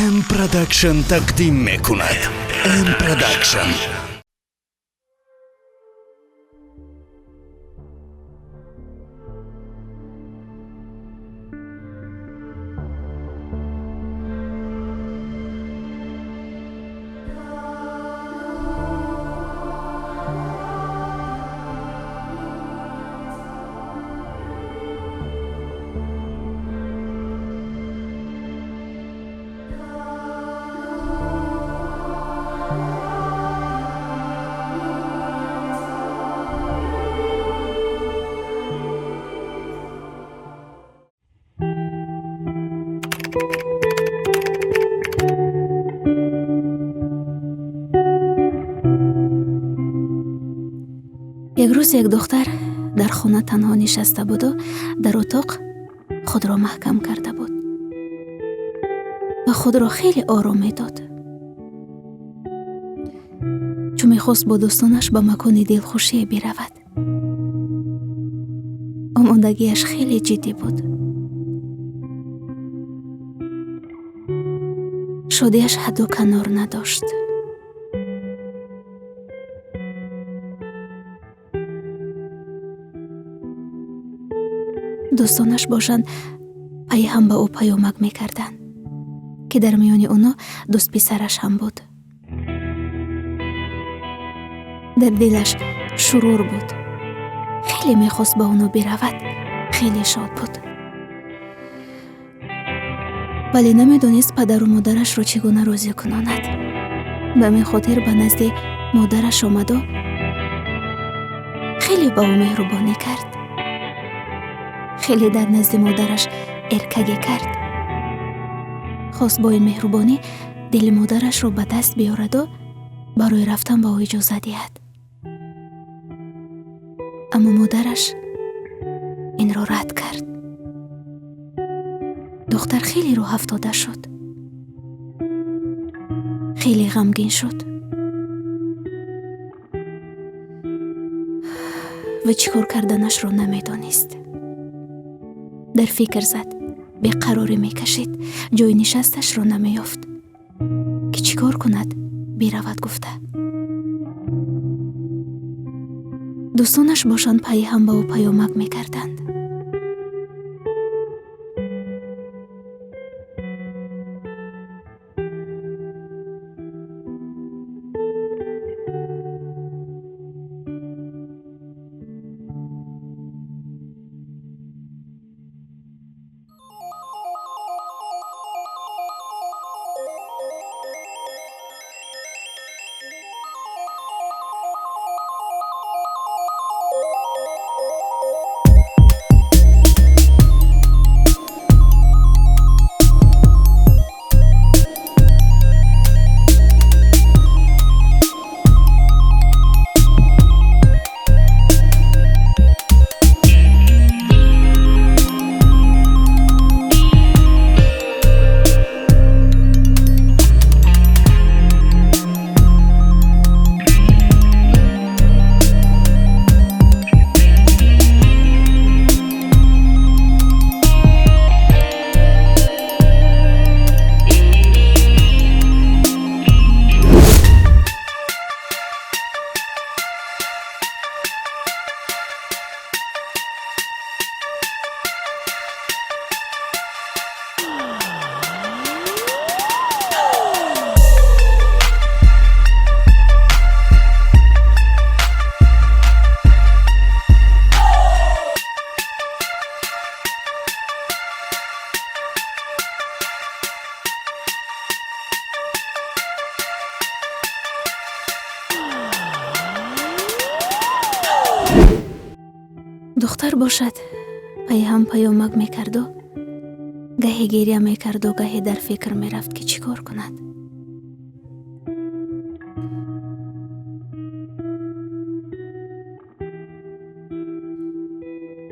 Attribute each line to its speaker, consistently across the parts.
Speaker 1: М Продакшн тақдим мекунад. М Продакшн.
Speaker 2: Як рӯз як духтар дар хона танҳо нишаста буду дар утоқ худро маҳкам карда буд ва худро хеле ором медод, чун мехост бо дӯстонаш ба макони дилхушие биравад. Омодагиаш хеле ҷиддӣ буд. Шодиаш ҳадду канор надошт. Дӯстонаш бошанд, пайи ҳам ба ӯ паёмак мекарданд, ки дар миёни оно дӯстписараш ҳам буд. Дар дилаш шурур буд. Хеле мехост ба оно биравад, хеле шод буд. Вале намедонист падару модарашро чӣ гуна розӣ кунонад. Ба ҳамин хотир ба назди модараш омаду хеле ба ӯ меҳрубонӣ кард. Хеле дар назди модараш эркагӣ кард. Хост бо ин меҳрубонӣ дили модарашро ба даст биёраду барои рафтан ба ӯ иҷоза диҳад. Аммо модараш инро рад кард. Духтар хеле рӯҳафтода шуд. Хеле ғамгин шуд. Ва чӣ кор карданашро намедонист. Дар фикр зад, беқарорӣ мекашид, ҷои нишасташро намеёфт. Ки чӣ кор кунад, биравад гуфта. Дӯстонаш бошанд, пайи ҳам ба ӯ паёмак мекарданд. Духтар бошад, пайи ҳам паёмак мекарду гаҳе гиря мекарду гаҳе дар фикр мерафт, ки чӣ кор кунад.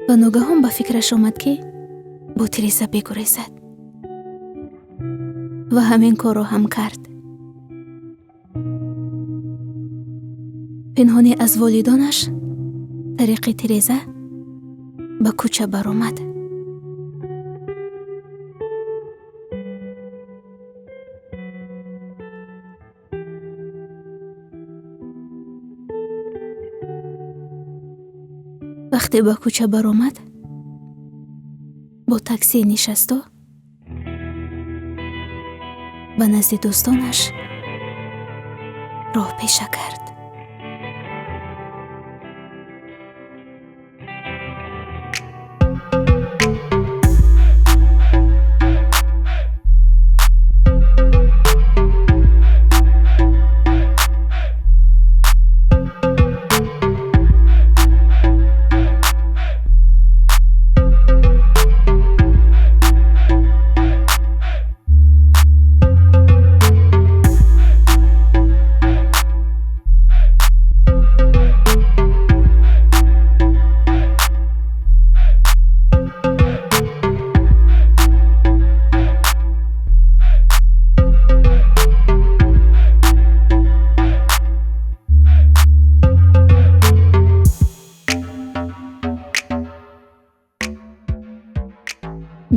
Speaker 2: Ва ногаҳон ба фикраш омад, ки бо тиреза бигурезад. Ва ҳамин корро ҳам кард. Пинҳонӣ аз волидонаш тариқи тиреза ба кӯча баромад. Вақте ба кӯча баромад, бо таксӣ нишасту ба назди дӯстонаш роҳ пеша кард.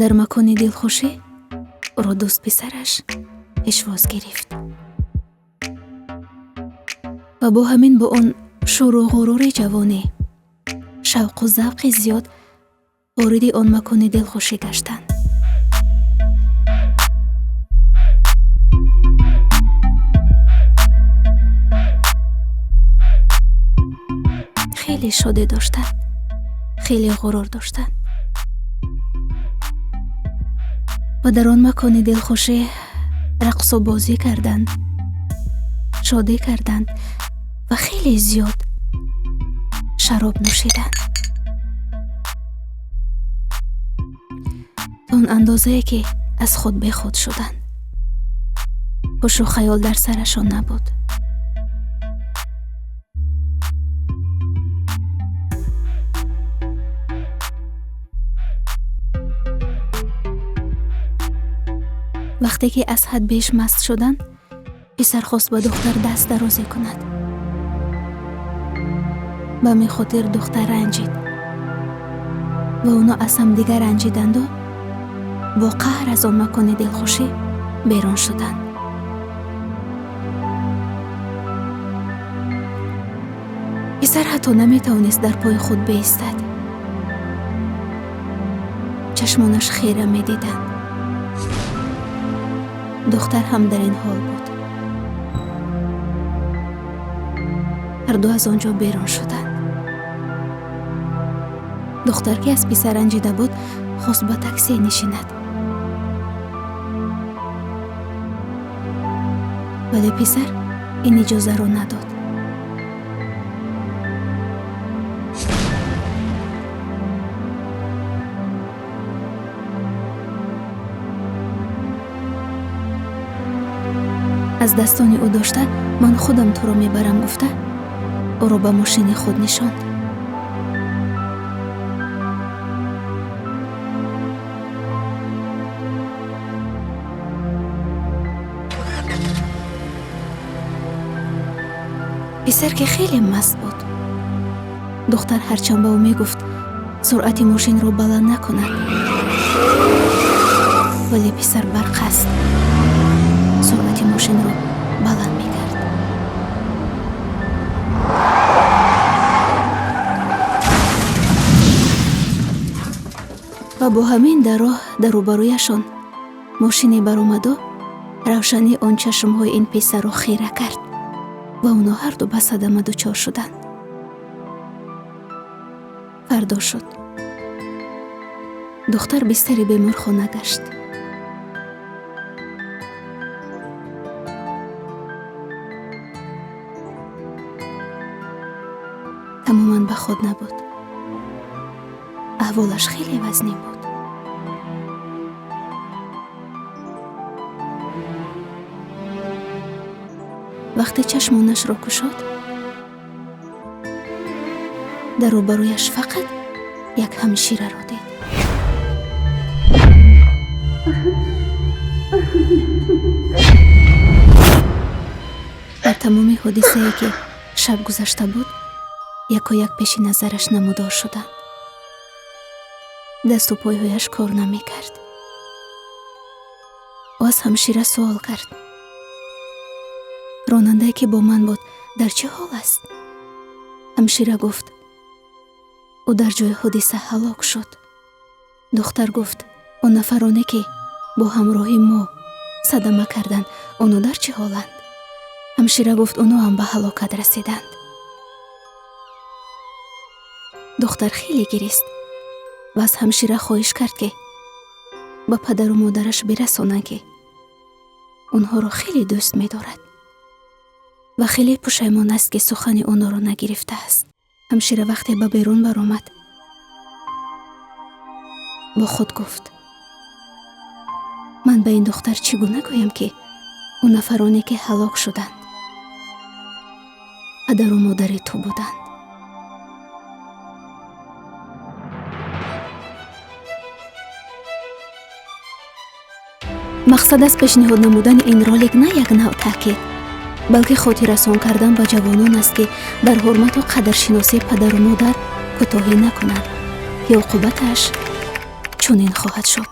Speaker 2: Дар макони дилхушӣ ӯро дӯст писараш пешвоз гирифт ва бо ҳамин бо он шӯру ғурури ҷавонӣ, шавқу завқи зиёд вориди он макони дилхушӣ гаштанд. Хеле шодӣ доштанд, хеле ғурур доштанд ва дар он макони дилхушӣ рақсу бозӣ карданд, шодӣ карданд ва хеле зиёд шароб нӯшиданд. То он андозае ки аз худ бехуд шуданд. Ҳушу хаёл дар сарашон набуд. Вақте ки аз ҳад беш маст шуданд, писар хост ба духтар даст дарозӣ кунад. Ба ҳамин хотир духтар ранҷид ва оно аз ҳамдигар ранҷиданду бо қаҳр аз он макони дилхушӣ берун шуданд. Писар ҳатто наметавонист дар пои худ биистад. Чашмонаш хира медиданд. Духтар ҳам дар ин ҳол буд. Ҳарду аз он ҷо берун шуданд. Духтар ки аз писар ранҷида буд, хост ба таксӣ нишинад. Вале писар ин иҷозаро надод. Аз дастони ӯ дошта, ман худам туро мебарам гуфта, ӯро ба мошини худ нишонд. Писар ки хеле маст буд, духтар ҳарчанд ба ӯ мегуфт суръати мошинро баланд накунад, вале писар барқаст суръати мошинро баланд мекард. Ва бо ҳамин дар роҳ дар рӯбарӯяшон мошине баромаду равшании он чашмҳои ин писарро хира кард ва оно ҳарду ба садама дучор шуданд. Фардо шуд. Духтар бистари беморхона гашт. Тамоман ба худ набуд. Аҳволаш хеле вазнин буд. Вақте чашмонашро кушод, дар рӯбарӯяш фақат як ҳамшираро дид. Дар тамоми ҳодисае ки шаб гузашта буд, якояк пеши назараш намудор шуданд. Дасту пойҳояш кор намекард. Ӯ аз ҳамшира суол кард: ронандае ки бо ман буд дар чӣ ҳол аст? Ҳамшира гуфт: Ӯ дар ҷои ҳодиса ҳалок шуд. Духтар гуфт: он нафароне, ки бо ҳамроҳи мо садама карданд, оно дар чӣ ҳоланд? Ҳамшира гуфт: оно ҳам ба ҳалокат расиданд. Духтар хеле гирист ва аз ҳамшира хоҳиш кард, ки ба падару модараш бирасонанд, ки онҳоро хеле дӯст медорад ва хеле пушаймон аст, ки сухани онҳоро нагирифтааст. Ҳамшира вақте ба берун баромад, бо худ гуфт: ман ба ин духтар чӣ гуна гӯям, ки он нафароне, ки ҳалок шуданд, падару модари ту буданд? Мақсад аз пешниҳод намудани ин ролик на як нав таъкид, балки хотиррасон кардан ба ҷавонон аст, ки дар ҳурмату қадршиносии падару модар кӯтоҳӣ накунанд, ки оқибаташ чунин хоҳад шуд.